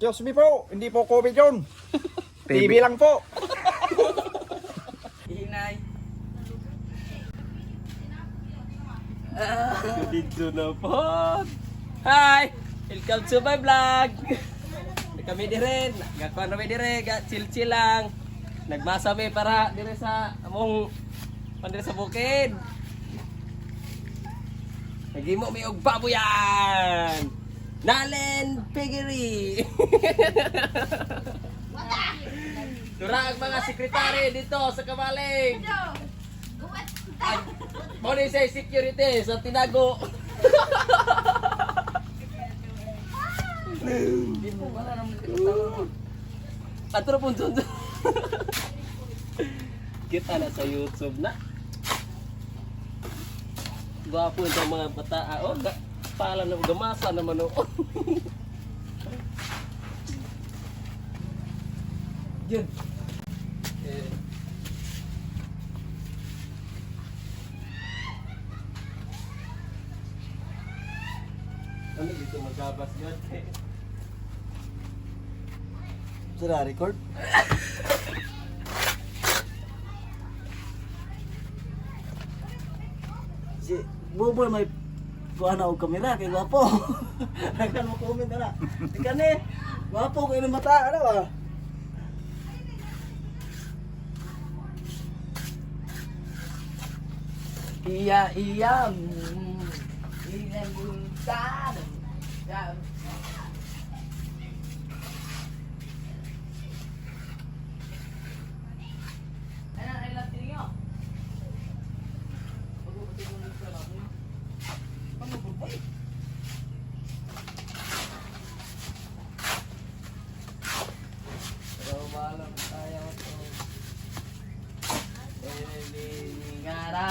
Excuse me po, hindi po COVID yun. TV lang po. Hinay. Dito na po. Hi! Welcome to my vlog! Kami dire, gakuan kami dire, ga chill chill lang. Nagmasa mi para dire sa among pandire sa bukid. Nagimo mi og baboyan. Nalen Piggery. Dura ang mga sekretary dito sa Kamalig. Mo ni sa security sa tinago. Atro po dun. Kita na sa YouTube na. Gwapo itong mga bata. Ah, oh, ga, pala na gamasa naman oh. Yun. Eh. Ano dito magabas yun? Sira record? Si Buboy may kuha na og kamera kay gwapo. Nagkan mo comment na. Di kani. Gwapo kay ng mata ano ba? Iya, iya. Iya, bunta. Ya. Pero malam tayo to. Ngara.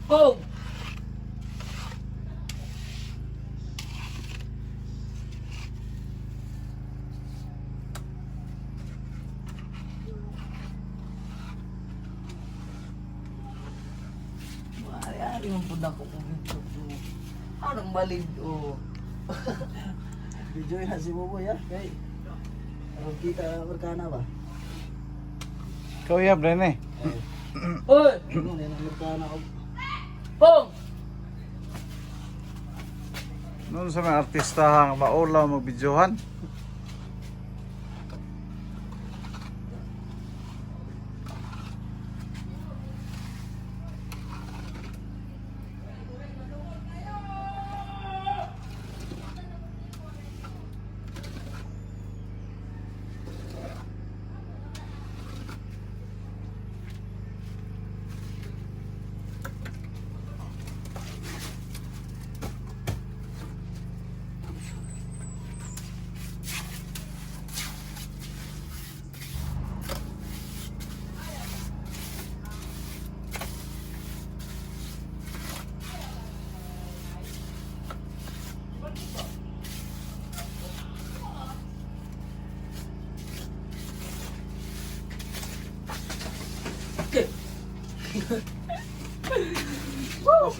Go! Ari-ari man pud ako kung YouTube. Anong balid oh. Video na si Buboy ah kay. Aron kita ang Amerikana ba? Ikaw yan, Rene. Uy! Ano na ang Amerikana ko. Pong! Noon sa mga artista hang maulaw magbidyohan.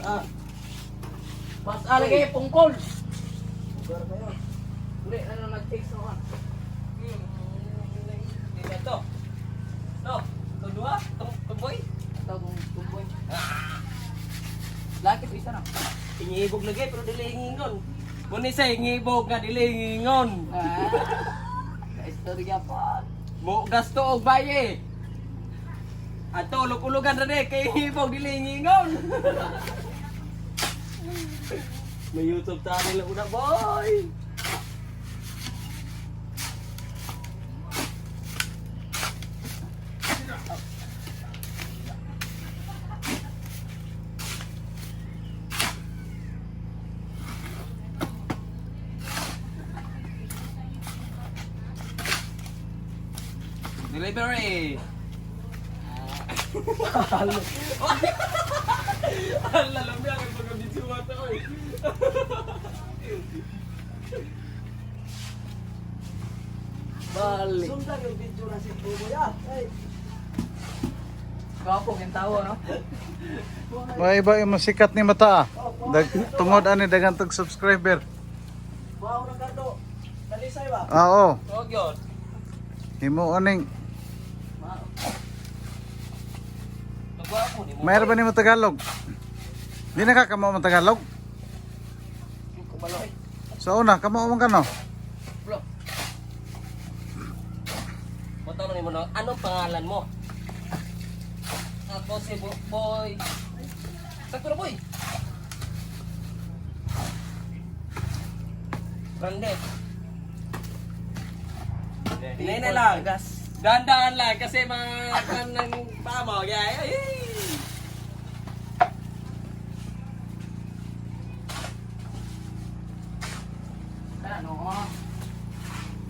Ah, Mas alagay pungkol. lugar kayo. Uli na nang nag-text ako. Dito to. To, to dua, to to boy. Ito kung tumboy. Laki isa na. Ingibog lagi pero dili ingingon. Muni sa ingibog nga dili ingingon. Ah. Kaistorya pa. Mo gasto og baye. Ato ulog-ulogan ra ni kay ingibog dili ingingon. May YouTube channel na una boy. Delivery. Ala lami ang pagkabidyo to oy. Balik. Sundan yung video na si Buboy ah. Ay. Gwapo yung tao, no? Mga iba yung masikat ni mata ah. Dag, tungod ani dagan tag subscriber. Wow, ng gardo. Dalisay ba? Ah, oo. Oh, yun. Himo aning Magwapo ni mo. Mayroon ba nimo Tagalog? Di na ka kamo mo Tagalog? Kumalo eh. Sa una, kamo mo kano? Bro. Matanong mo no, anong pangalan mo? Ako si Boy. Sakto na boy. Grande. Hindi na lang. Dandaan lang kasi mga kan ng pamo. Yeah. Ay, ay. Ano? Oh.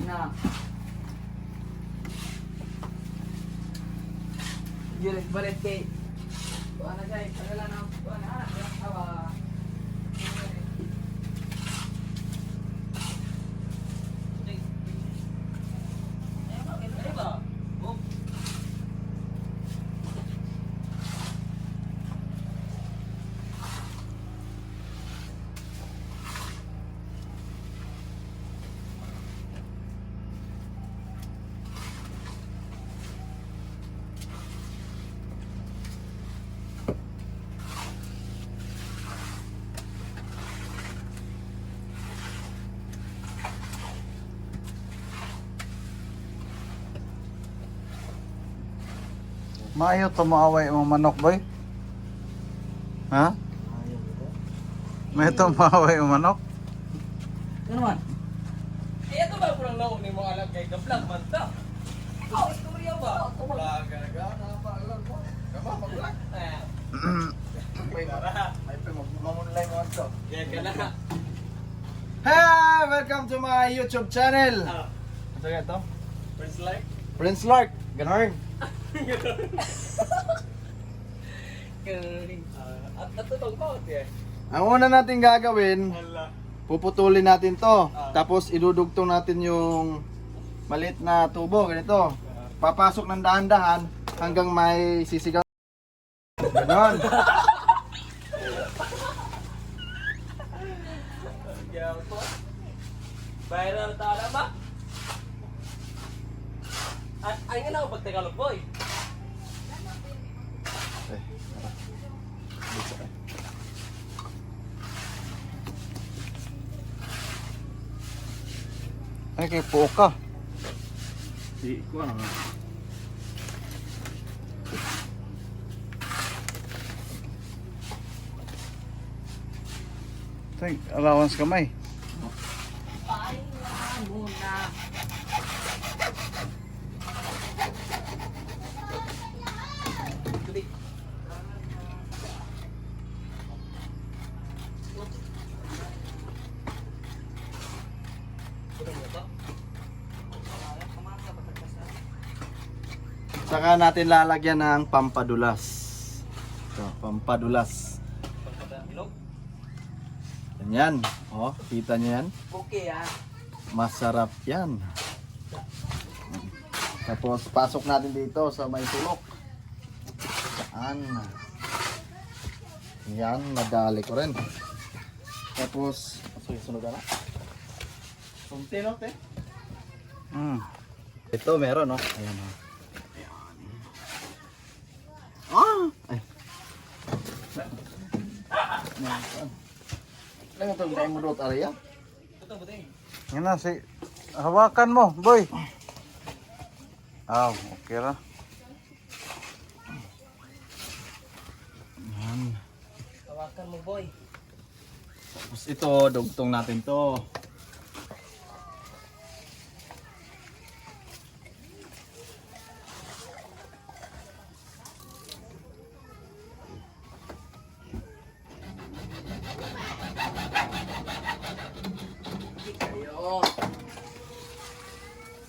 Na. Jules balit kay. Kuha na siya. Tagalan na. Kuha na. Awa. Ay, ba? Oh. Maayo tumaaway ang manok, boy. Ha? May tumaaway ang manok? Ano man? Eh, ito ba pulang naong ni mo alam kay ga-vlog man ta? Ikaw, istorya ba? Vlog ka Eh, Ay, pa mag-online mo to. yan ka na. Hi! Welcome to my YouTube channel! Ah, Ano kaya to? first like. Prince Lark! Ganon! Galing. At natutong ko, eh. Ang una natin gagawin, Hala. puputulin natin to. Tapos idudugtong natin yung maliit na tubo, ganito. Papasok ng dahan-dahan hanggang may sisigaw. Ganon! Gyapon. Viral tala ba? At ay nga na pag Tagalog boy. Eh, tara. Dito, eh. Ay, kay puok ka. Di ko ano. Think, allowance kamay. Pahinga muna. Tubig. Saka natin lalagyan ng pampadulas. Ito, pampadulas. Bilog. Ganyan. Oh, kita niyo yan? Okay ah. Masarap yan. Tapos pasok natin dito sa may sulok. Saan? Yan, nadali ko rin. Tapos, sorry, sunod na. Kunti, no, te? Ito, meron, no? Ayan, oh. Ayan. Ah! Ay. Ano ito, tayo mo doon, area? Yan na, si... Hawakan mo, boy. Ah, okay ra. Ayan. Hawakan mo, boy. Tapos ito, dugtong natin to. Ayo.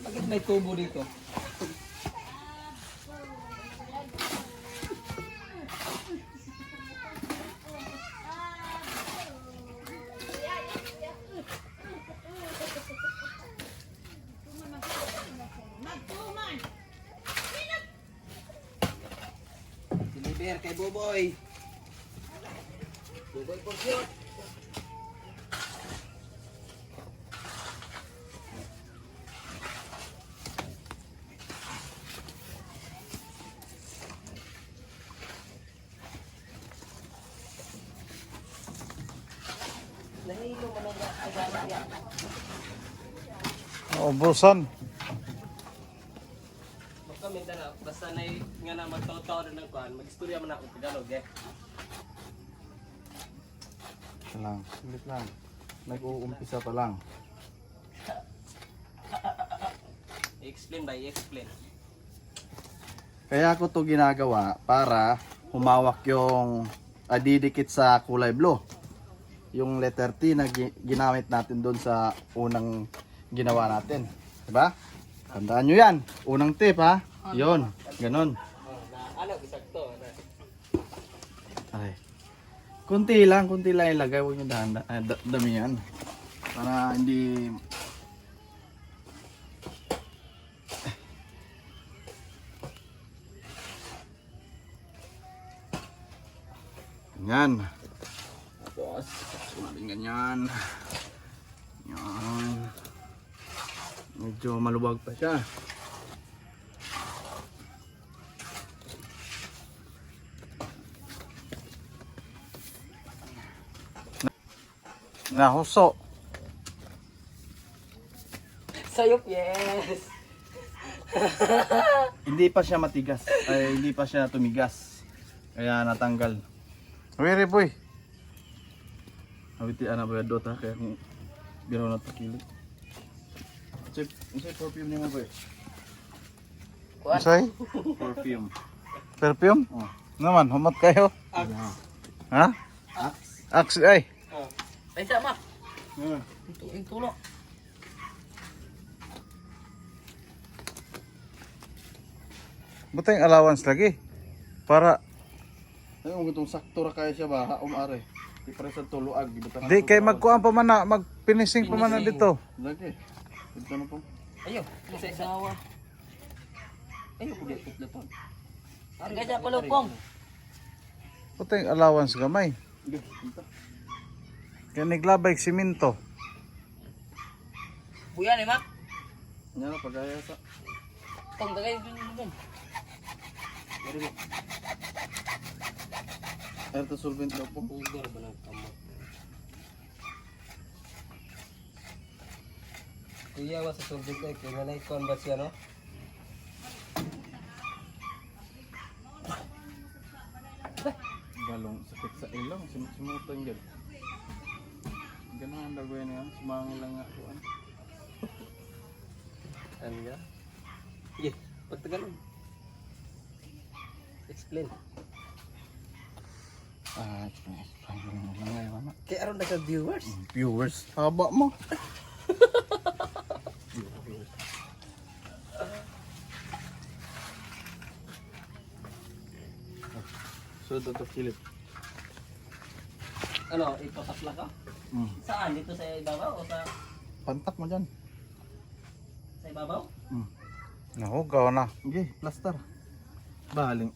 Bakit may tubo dito? Deliver kay Boboy. Boboy Porsyot. Nahilo man ang agana niya. Naubusan. Baka mindanao, basta na nga na magtaw-taw na ng kuan, mag-istorya man ako Tagalog eh. Ito lang, sulit lang. Nag-uumpisa pa lang. I-explain ba? I-explain. Kaya ko to ginagawa para humawak yung didikit sa kulay blue. Yung letter T na ginamit natin doon sa unang ginawa natin. Diba? Tandaan nyo yan. Unang tip ha. Yun. Ganon. Oh, na ano isakto na. Ay. Kunti lang ilagay. Huwag nyo dahan, damihan. Para hindi. Ganyan. Tapos, natin ganyan. Yan. Medyo maluwag pa siya. Nahuso. Sayop, yes. Hindi pa siya matigas. Ay, hindi pa siya tumigas. Kaya natanggal. Wiri, boy. Awiti ana ba dota kaya kung biro na to kilo. Chip, unsay perfume nimo boy? Unsay? Perfume. Perfume? Oh. Naman, humat kayo. Axe. Ha? Axe. Axe, ay. Oh. Ay sama. Yeah. Ito yung tulo. Buta yung allowance lagi. Para, Ay, kung itong sakto ra kaya siya ba, haom are. Di pa rin sa tuluag, di ba di kay magkuan pa man na, magpinising pa man na dito. Lagi. Ito na po. Ayo, isa isa. Ayo, kundi tutlo. Tagay sa kulupong. Buta yung allowance gamay. Sige, ito. Kaya naglabay siminto. Buya ni Mak. Yan na, pagaya sa. Tong tagay dun dun. Ay, ito solvent daw po. Ugar ba ng kamot? Kuya wa sa tubig ay kay nanay kon ba siya no? Galong sakit sa ilong, simutan gid. Ganun ang dagoy niya, sumangil lang ako. Ano. Ano nga? Sige, pagtagalog. Explain. Ah, explain, explain lang lang ngayon, ano. Kay aron na sa viewers. Viewers, haba mo. So, ito to Philip. Ano, ipasakla ka? Mm. Saan? Dito sa ibabaw o sa Pantak mo dyan. sa ibabaw? Mm. Nahugaw na. Okay, plaster. Baling.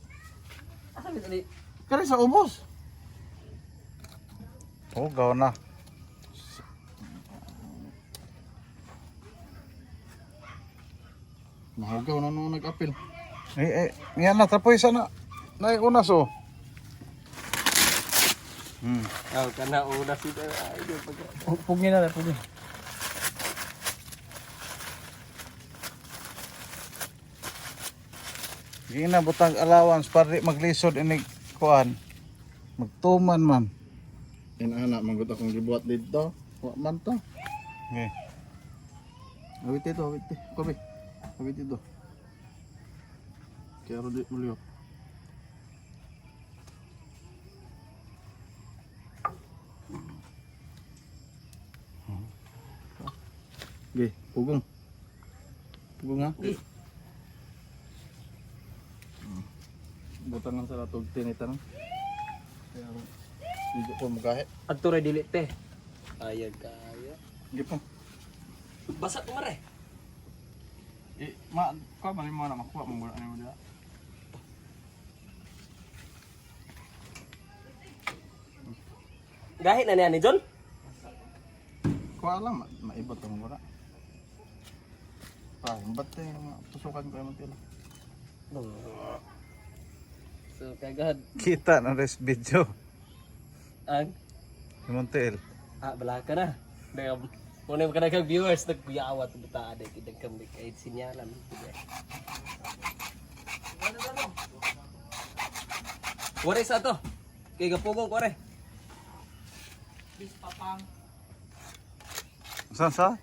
Asa bit ali? Kare sa ubos. Hugaw na. Mahugaw na nung nag-apil. Eh, eh, yan na, tapoy sana. Nay, unas oh. Oh, kana una si ay di pag. Pugin na, pugin. Gina butang allowance para di maglisod inig kuan. Magtuman man. Inana, manggut akong gibuhat dito. Wa man to. Okay. Awit dito, awit dito. Kobe. Awit dito. Kaya ro di mulyo. Okay, pugong. Pugong ha? Butang lang sa latog tinita no. Kaya ro dito ko mugahe. Adto ra dili te. Ayag kayo. Sige po. Basa ko mare. Eh, ma, kuha man mo na makuha mo guna nimo dira. Gahi na niya ni John. Kuha lang, maibot ang guna. Pa, ba't eh, mga tusukan ko yung tila. So kagad Kita na res video. ang Montiel. ah bala ka na. Dagam Muna yung kanagang viewers nagkuyawat buta aday kay dagkam kay sinyalan. Wari sa to. Kay gapugong ko are. Saan sa?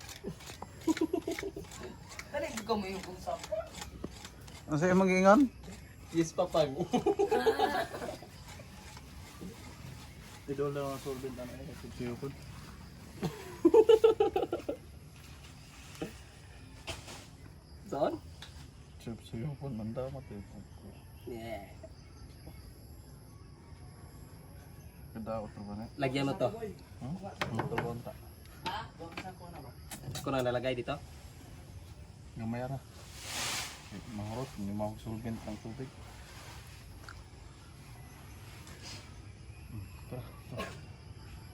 Dali ko mo yung kung sa. Ano sa imong giingon? Yes papang. Idol na mga solvent na eh, kasi ko. Saan? Chip siyupon, manda matipon ko. Yeah. Kada otro ba na? Lagyan mo to. Otro bonta. Ako na nalagay dito. Gamay ra. Eh, Mahurot, hindi mo ako solvent ng tubig. Tara, tara.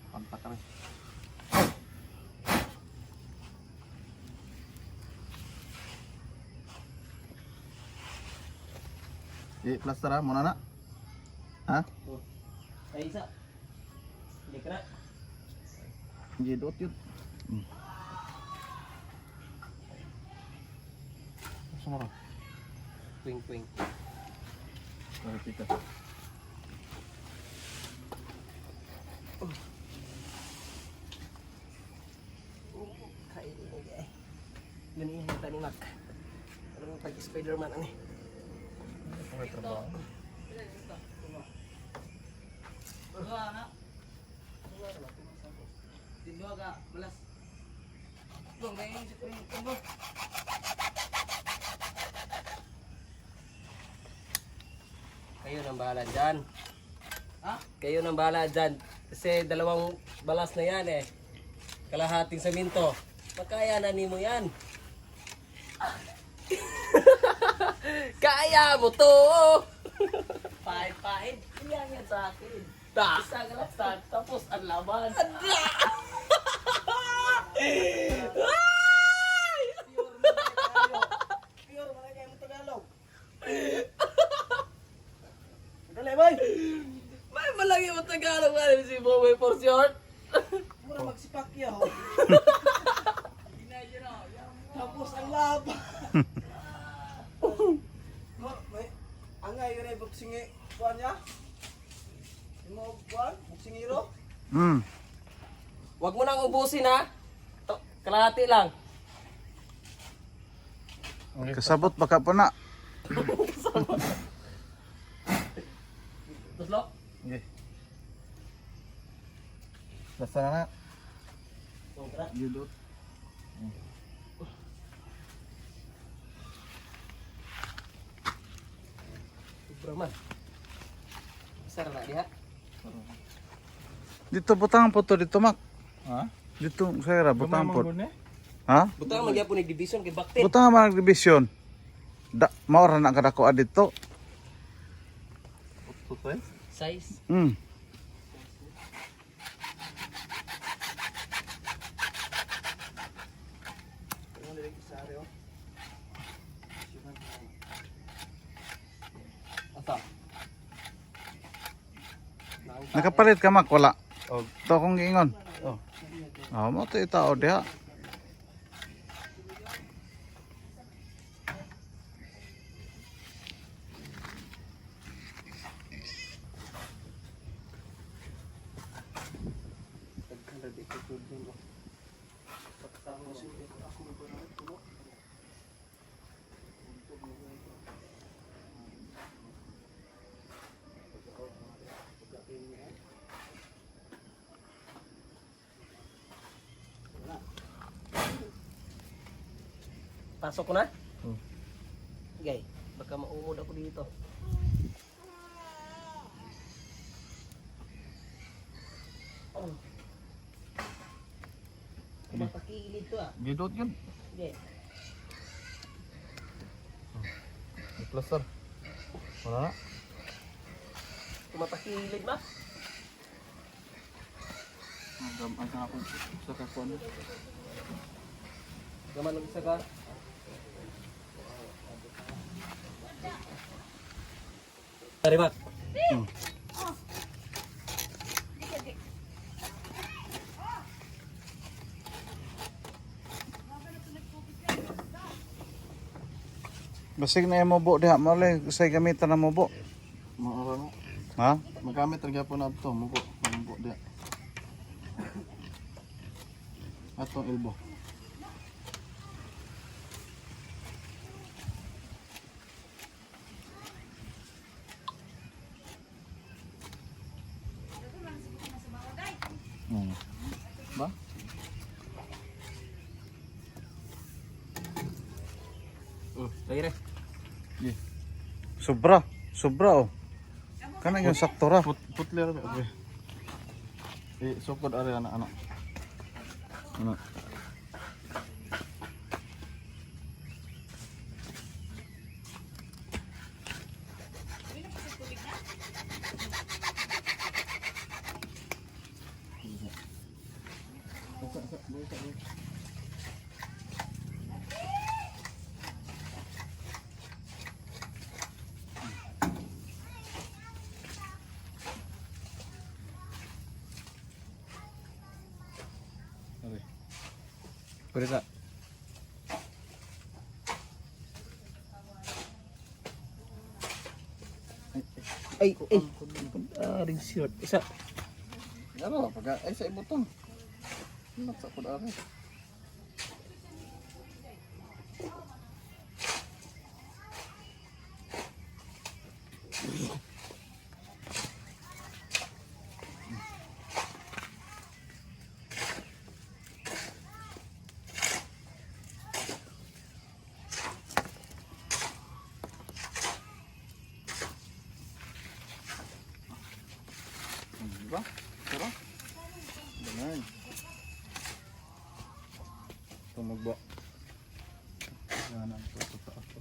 Panta ka rin. Eh, plaster ha, muna na. Ha? Ay isa. Hindi ka na. Hindi, dot yun. Sumara. Twing twing. Nakikita. Kain mo eh. Ganyan yung tani Mac. Ano pag Spider-Man ani. May trabaho. Dua na. Dua ka, balas. Dong, ganyan si Kuya Kumbo. Kayo nang bahala dyan. Ha? Kayo nang bahala dyan. Kasi dalawang balas na yan eh. Kalahating saminto. Makaya na nimo yan. Kaya mo to! Pahid-pahid. Iyan yan sa akin. Ta! Isang laksan, tapos ang laban. Pure mga kayo mo Tagalog. Dali, boy. May malaki mo Tagalog nga rin si Boboy for short. Mura magsipakyaw. Tapos ang laban. May angay yun ay buksingi kuan niya. Imo kuan, buksingiro. Huwag mo nang ubusin ha. To, kalahati lang. Kasabot baka po na. Tuslo? Okay. Basta na na. Yudot. Sobra man. Sar na diha. Dito butang po to dito mak. Ha? Dito sayra butang po. eh? Ha? Butang man gyapon ni division kay Baktin. Butang man division. Da maora na kadako dito. Tutoy? Size. Nakapalit ka mak wala. Og To akong giingon. oh. Oh, mo to itao diha. Pasok ko na? Hmm. Gay, baka maumod ako dito. Oh. Mapakilid to ah. Gidot yun. Gay. May plaster. Wala na. Tumapakilid ba? Ang ako sa kakuan. Gaman lang isa ka. Tari bak. Basig na imo bo diha mo le say gamitan na mo bo. Maura na. Ha? Magamit ra gyapon na to, mubo, mubo dia. Atong elbow. Ba? Lagi re. Yeah. Sobra, sobra oh. Kana yung sakto ra. Put putler ba? Okay. Eh, sukod ari ana ana. Ana. Ari. Pwede sa. Ay, ay. Aring short. Isa. Ano pagka ay sa ibutong. Ano sa kod ari. Diba? Pero? Ganun. Tumugbo. Yan ang totoo to.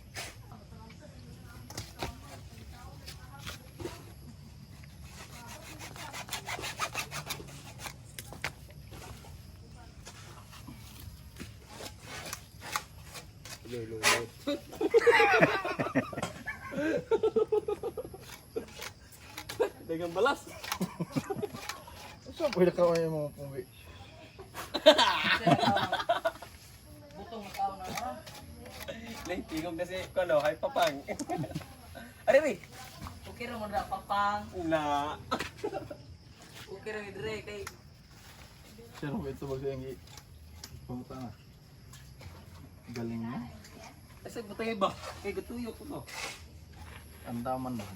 Dagang balas. So, pwede ka ay mo pumbi. Lay, tingog na si Kano, hay papang. Ari, ari. Okay ra mo na papang. Na. Okay ra mi dire kay Siya rin ito ba siyang pumunta na. Galing mo. Asa butay ba? Kay gatuyo ko to. Ang daman na.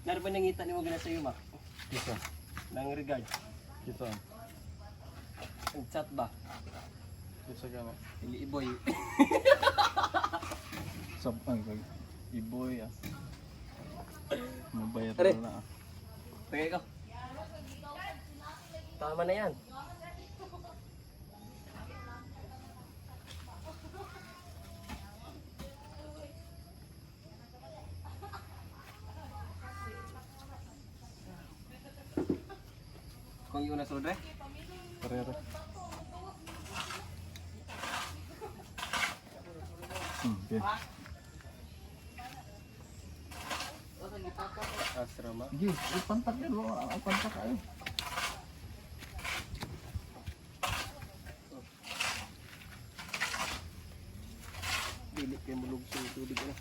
Naro ba nangita nimo gina sa iyo, Mak? Kita. Nang regard. Kita. Ang chat ba? Kita ka na. Ili iboy. Sab ang iboy ah. Mabayad Are. na ah. Tagay ko. Tama na yan. Kung yun na sulod eh. Parere. Okay. Asra ma. Sige, ipantak yan. Ang pantak kayo. Dili kay mulugso yung tubig na.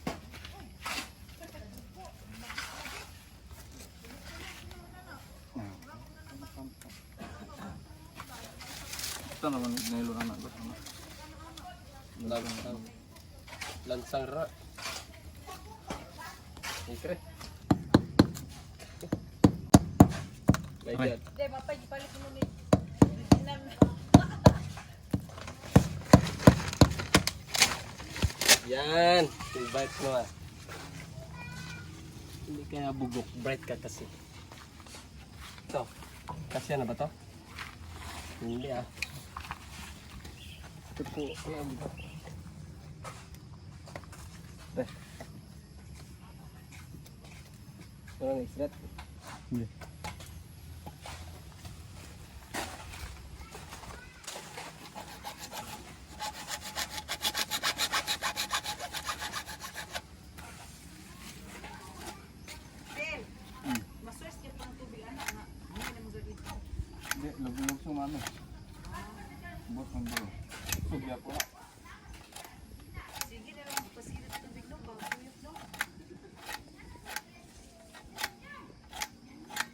Ito naman nilo na na. Lansang. Lansang ra. Ikre. My God. Hindi, mapagipalit mo ni Yan. Invite mo ah. Hindi kaya bugok. Bright ka kasi. Ito. Kasya na ba to? Hindi ah. Ito po. Ano ba? Be. Ano na isret? Hindi. Del. Maswes ka pang tubig anak nga. Hindi na magagito. Hindi, lubog sa ano. Bot ng bulo. Sugya po na. Sige na lang pasirit tubig no, bago tuyok no.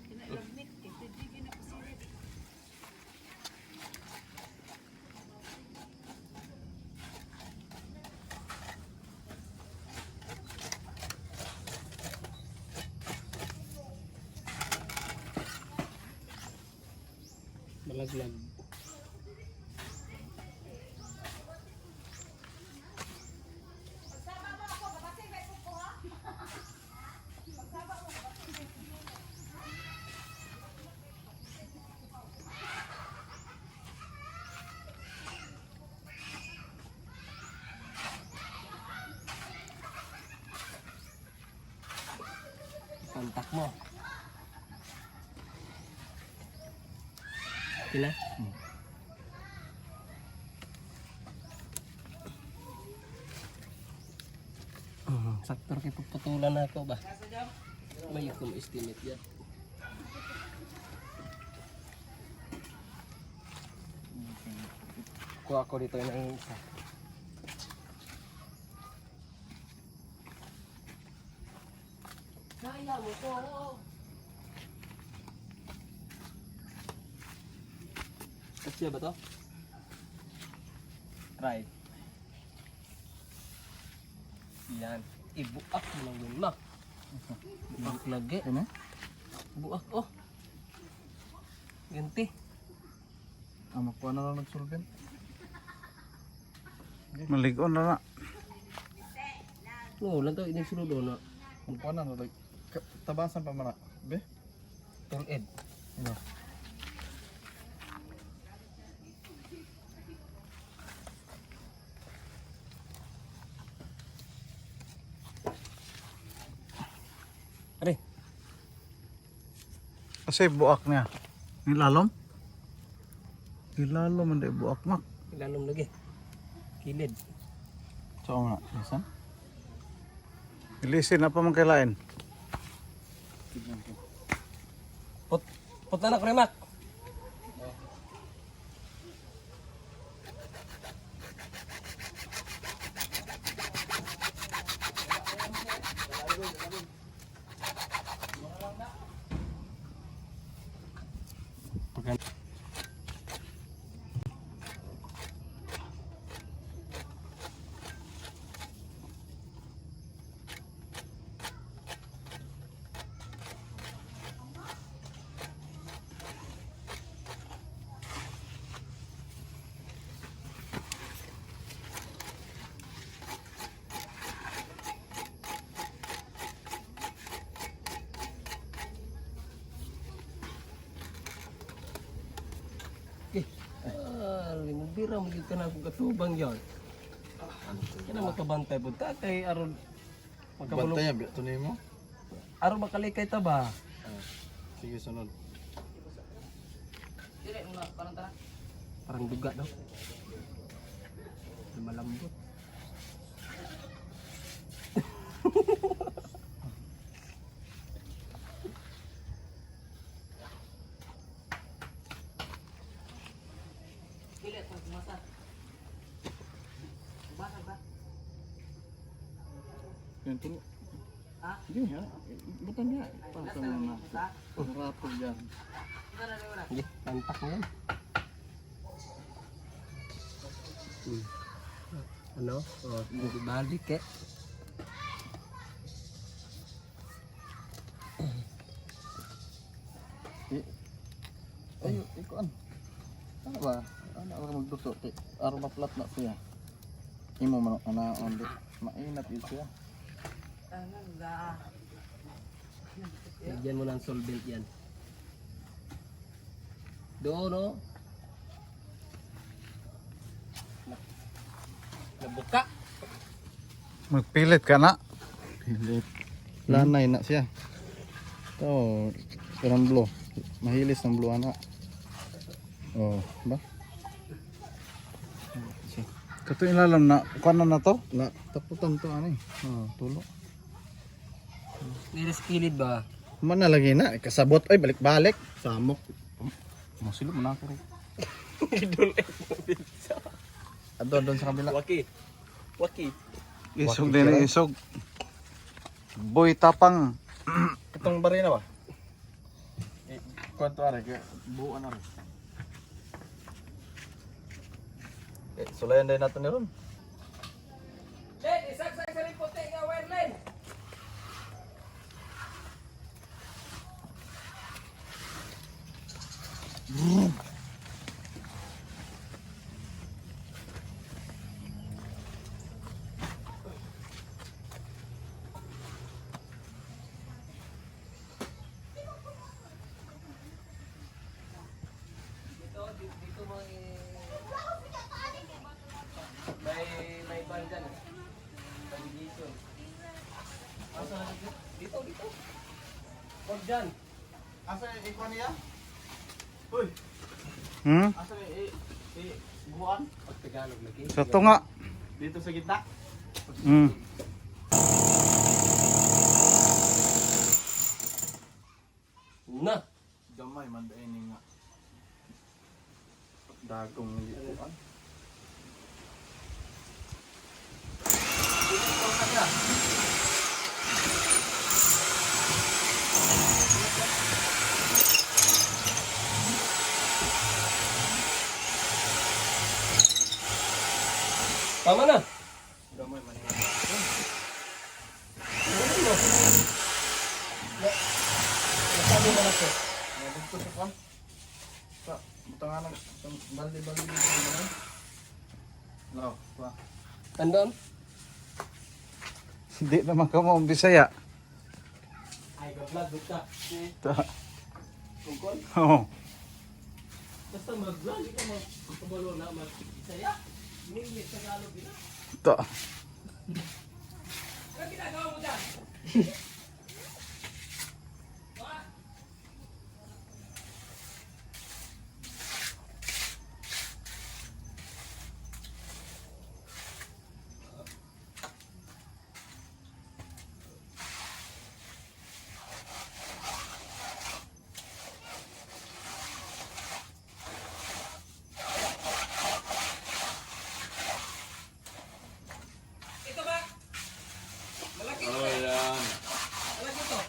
Kinalagmit, ito di ginapasirit. Malaglag. Pantak mo. Pila? Sakto kay pagputulan na ako ba? May akong estimate yan. Kuha ko dito ng isa. Kaya mo to. Kasya ba to? Try. Yan. Ibuak mo lang yun, ma. Buak lagi. Ano? Buak, oh. Ganti. Ah, makuha na lang nagsulbin. Maligon na na. No, lang to. Ining sulod, oh, na. Makuha na lang. Tabasan pa man na. Be? Tulid. Ano? Are, Kasi buak niya. Nilalom? Nilalom hindi buak mak. ilalom lagi. Kilid. So nga, isan? Ilisin na pa man kailain. Put, puta na, kremak. Okay. Ah, bira mo gyud ka na akong katubang yon. Kana makabantay pud ta kay aron makabulong Bantayan, biya to nimo. aron makalikay ta ba. Sige, sunod. Parang duga no. Malambot. Yan tulo. Hindi ha. Butan niya. Pasa mo na. Rapog yan. Hindi, pantak mo yan. Ano? Oh, balik eh. Ay, ikuan. Ano ba? Ano ba magduso? Kay aron maplat na siya. Imo man ana on di. Mainat yun siya. Lagyan mo ng solvent yan. Doon, no? Nabuka. Magpilit ka na. Pilit. Lanay na siya. Ito, kanang blue. Mahilis ng blue ana. Oh, ba? Siya. Kato ilalam na. Kuan na na to? Na taputan to ani. Oh, tulo. May kilid ba? Man na lagi na, kasabot ay balik-balik. Samok. Masilop na ako. Adon doon sa kabila. Waki. Waki. Isog din eh, isog. Boy tapang. Itong barina ba? Eh, kwanto are kay buo na rin. Eh, sulayan din natin ni ron. Len, isaksak sa rin puti nga wire, Len. Dito, dito mo may ban dyan eh. Navigation. Asa na dito? Dito, dito. Huwag dyan. Asa yung ikuan niya? Uy, asa yung i buuan? Pag Tagalog lagi. Sa tunga. Dito sa gitna. Na! Gamay man dai nga. Dagong buuan. Tama na! Gamay man. Nasabi mo na to. Dito sa kwan. Sa butangan ng balde-balde dito. Lao, pa. Andon? Hindi naman ka mo Bisaya. Ay, ga-vlog ka. Ta. Tungkol? Oo. Basta mag-vlog, ikaw mag-kabalo na mag-Bisaya. English, Tagalog, yun na. Ta. Ano ginagawa mo dyan? Ito ba? Malaki ito. Oh, yan. Malaki ito.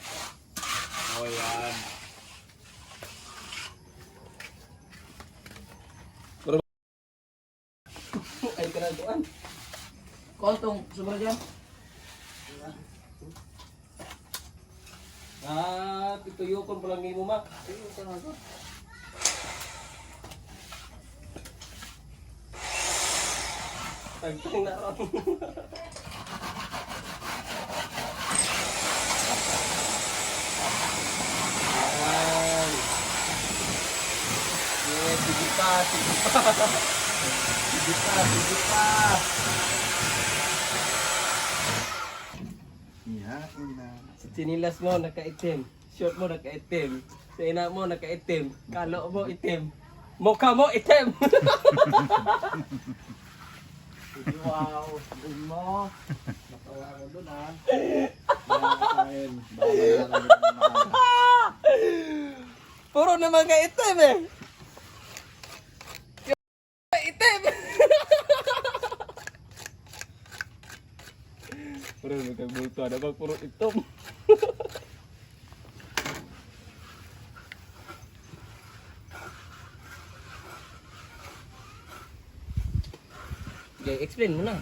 Oh, yan. Ay, karaguan. Koltong, sobra dyan. Ah, pituyokon pa lang ni mo, ma. Tagtang na ron. Ayan. Yeah, sige pa, sige pa. Sige pa, sige pa. Yeah, ina. Sa chinilas mo, nakaitim. Short mo, nakaitim. Sa ina mo, nakaitim. Kalo mo, itim. Mukha mo, itim! Wow, dun mo. Natawa ka dun ah. Babayaran kita ng maaga. Puro naman ka itim eh! Itim! Nagbulto na bang puro itom. Okay, explain mo na.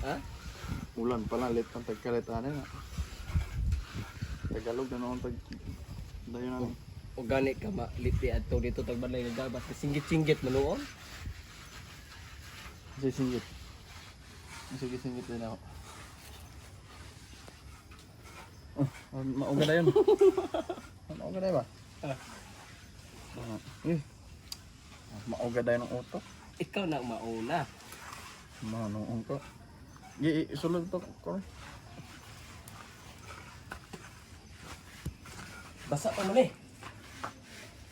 Ha? Ulan pala, late ang tagkalitanin. Tagalog na noon tag... Dayon na. Organic ka maliti adto dito tagbalay nagabas singgit-singgit man noon. Sige, singgit. Sige, singgit din ako. Oh, mauga na yun. Mauga na ba? Ah. Eh. Mauga na yun ang utok. Ikaw na ang mauna. Manoong ko. Gi, sulod to ko. Basa pa man eh.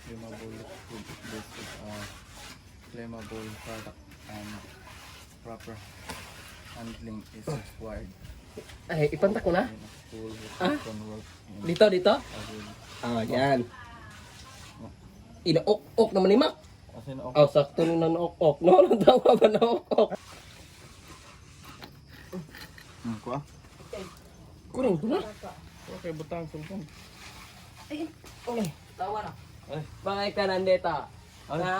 Flammable food. This is a flammable product and proper handling is required. Ay, ipanta ko na. In a school who can work in Dito, dito. a Ah, yan. Ina-ok-ok naman ni Mac. Kasi na Oh, sakto nung na-ok-ok. No, natawa ba na-ok-ok? Kuha. Kurang ko na. Okay, butang cellphone. Ay, tawa na. Bakit ka nandito? Ha?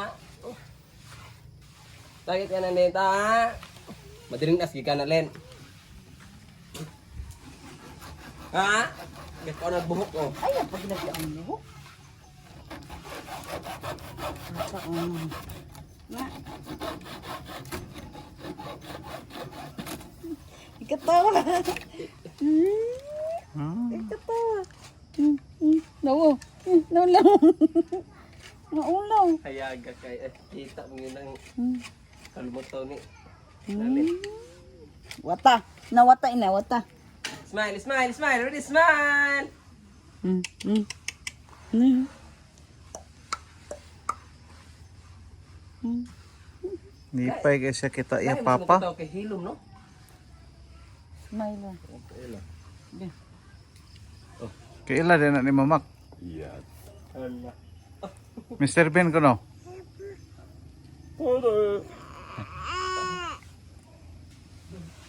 Bakit ka nandito, ha? Madiling as, gikan na, Len. Ha? Bakit ka nagbuhok, oh. Ay, ang pag ang buhok. Asa, Na. Ikatawa. Ikatawa. Nawo. Naulaw. Naulaw. Hayaga kay, eh, kita mo yun ang kalmuto ni. Len. Wata. Nawata ina, wata. Smile, smile, smile. Ready, smile! Nipay kay siya kita iya Ay, mas papa. magkatawa kay Hilom, no? Smile lang. Kaila din na ni Mamak. Hala. Mr. Ben ko no.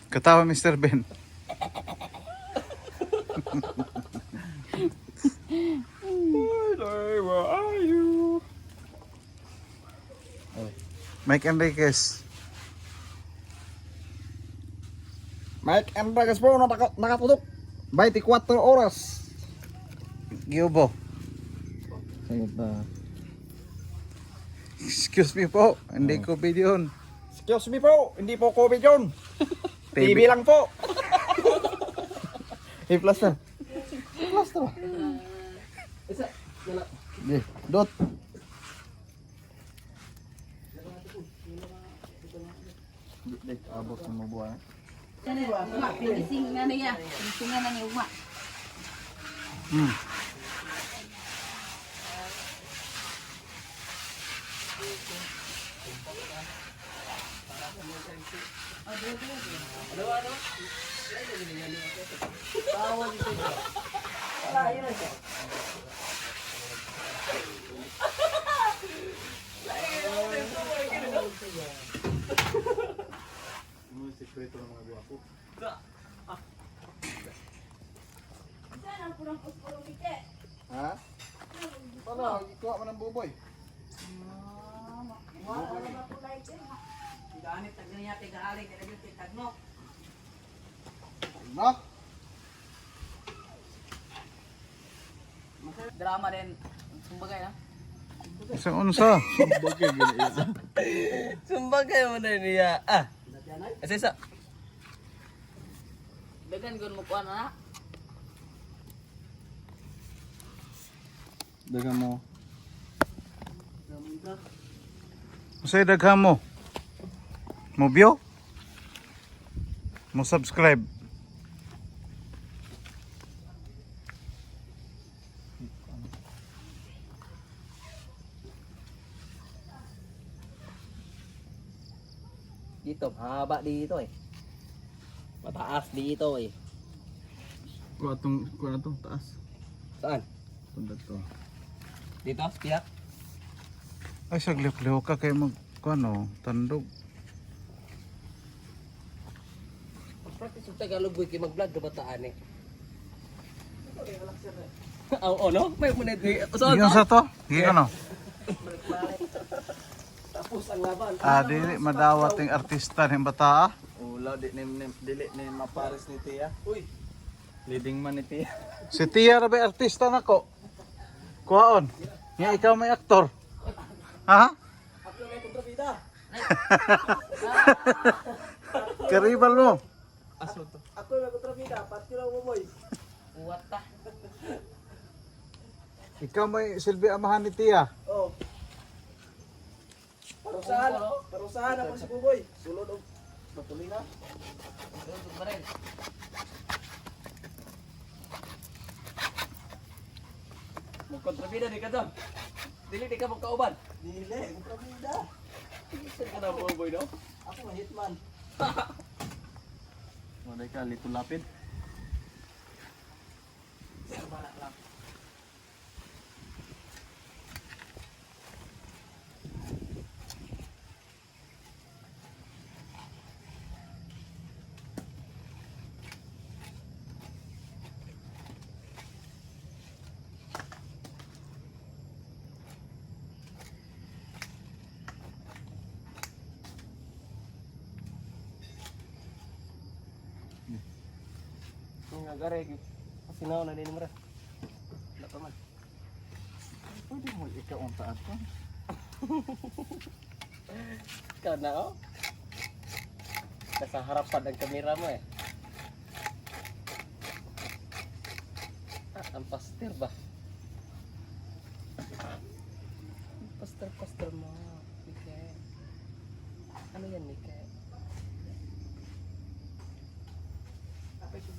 Katawa Mr. Ben. Where are you? Mike Enriquez. Mike Enriquez po, nakatutok. 24 oras. Giubo. Sige na. Excuse me po, hindi ko video yun. Excuse me po, hindi po COVID yun. TV lang po. Hey, plaster. Plaster ba? Isa, wala. Yeah, dot. Di, abot mo buwan. Uma, gising na niya. Gising na niya, uma. Ano yung sikreto ng mga guwapo? Ha? Wala, ikuha mo ng buboy. Ganit, tagniya, tigaali, kaya tagnok. No? Drama din. Sumbagay na. Isang unsa. Sumbagay mo na niya. Ah. Isa, isa. Dagan gun mo kuan na. Dagan mo. Unsay daghan mo? Mo view? Mo subscribe? Dito, haba dito eh. Mataas dito eh. Kuha tong, kuha na tong taas. Saan? Tunda to. Dito, piyak. Ay saglihok-lihok ka kay mag kuano, tandog. Practice. Tagalog boy kay mag-vlog ka bataan eh. Oo, no? May muna So, Giyon sa to? Giyon no? Tapos ang laban. Ah, dili madawat yung artista ng bata ah. Ula di ni dili ni mapares ni Tia. Uy, Leading man ni Tia. Si Tia ra ba artista nako? Kuhaon. Nga ikaw may aktor. Ha? ako na kontrabida. Karibal mo. Ako na kontrabida, pati lang mo boy. Uwat ta. Ikaw may silbi amahan ni Tia. Oh. Parusahan, parusahan ako si Buboy. Sulod og batulina. Magkontrabida di ka doon. Dili di ka magkauban. Dili, kontrabida. Saan ka na boy no? Ako ang hitman. Wala ka lito lapid. Nga gare kasi na na din mo ra. Wala pa man. Pwede mo ikaw ang taat ko. Ikaw na oh. Nasa harapan ang kamera mo eh. Ah, ang pastir ba? Ang pastir-pastir mo. Mike. Ano yan, Mike?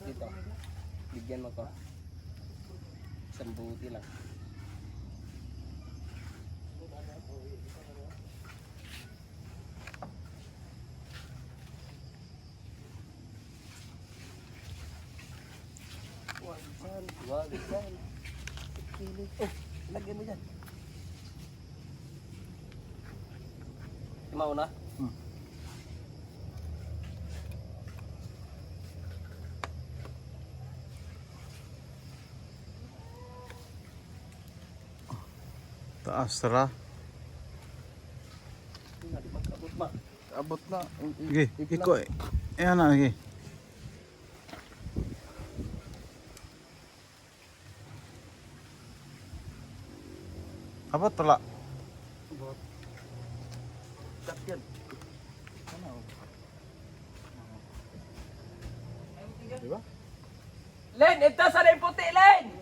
Dito. Bigyan mo ko. Isang buti lang. Wag dyan, wag dyan. Kilig. Oh, lagyan mo dyan. Imaw na? Taas ra. Hindi di magkaabot ma. Abot na. Sige, iko. Ayan na, sige. Abot wala. Cut yan. Ano? Di ba? Len, ito sa yung puti, Len!